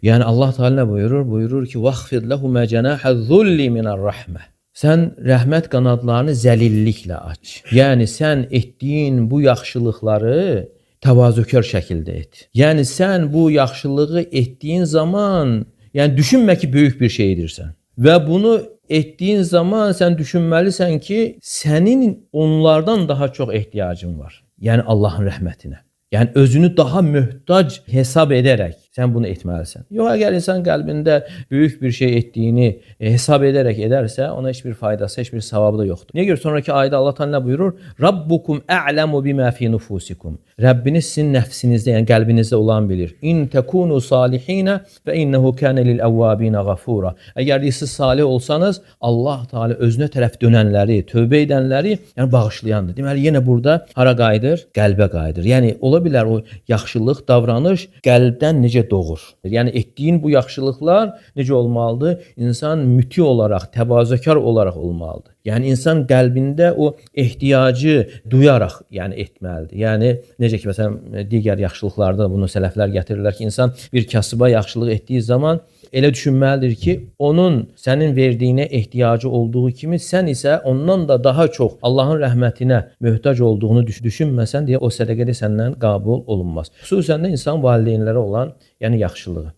Yəni Allah Teala nə buyurur? Buyurur ki: "Vaxfid lehuma cenaha zulli minar-rahme." Sən rəhmət qanadlarını zəlilliklə aç. Yəni sən etdiyin bu yaxşılıqları təvazökar şəkildə et. Yəni sən bu yaxşılığı etdiyin zaman, yəni düşünmə ki, böyük bir şey edirsən. Və bunu etdiyin zaman sən düşünməlisən ki, sənin onlardan daha çox ehtiyacın var. Yəni Allahın rəhmətinə. Yəni özünü daha möhtac hesab edərək sən bunu etməlisən. Yox, əgər insan qəlbində böyük bir şey etdiyini hesab edərək edərsə, ona heç bir faydası, heç bir savabı da yoxdur. Niyə görə sonrakı ayədə Allah Teala nə buyurur? Rabbukum a'lemu bima fi nufusikum. Rəbbiniz sizin nəfsinizdə, yəni qəlbinizdə olan bilir. İn tekunu salihina fe innehu kana lil evvabina gafura. Əgər deyir, siz salih olsanız, Allah Teala özünə tərəf dönənləri, tövbə edənləri, yəni bağışlayandır. Deməli yenə burada hara qayıdır? Qəlbə qayıdır. Yəni ola bilər o yaxşılıq, davranış qəlbdən necə doğur? Yəni etdiyin bu yaxşılıqlar necə olmalıdır? İnsan müti olaraq, təvazökar olaraq olmalıdır. Yəni insan qəlbində o ehtiyacı duyaraq, yəni etməlidir. Yəni necə ki məsələn digər yaxşılıqlarda da bunu sələflər gətirirlər ki, insan bir kasıba yaxşılıq etdiyi zaman elə düşünməlidir ki, onun sənin verdiyinə ehtiyacı olduğu kimi sən isə ondan da daha çox Allahın rəhmətinə möhtac olduğunu düşünməsən deyə o sədəqə də səndən qəbul olunmaz. Xüsusən də insan valideynlərə olan, yəni yaxşılığı.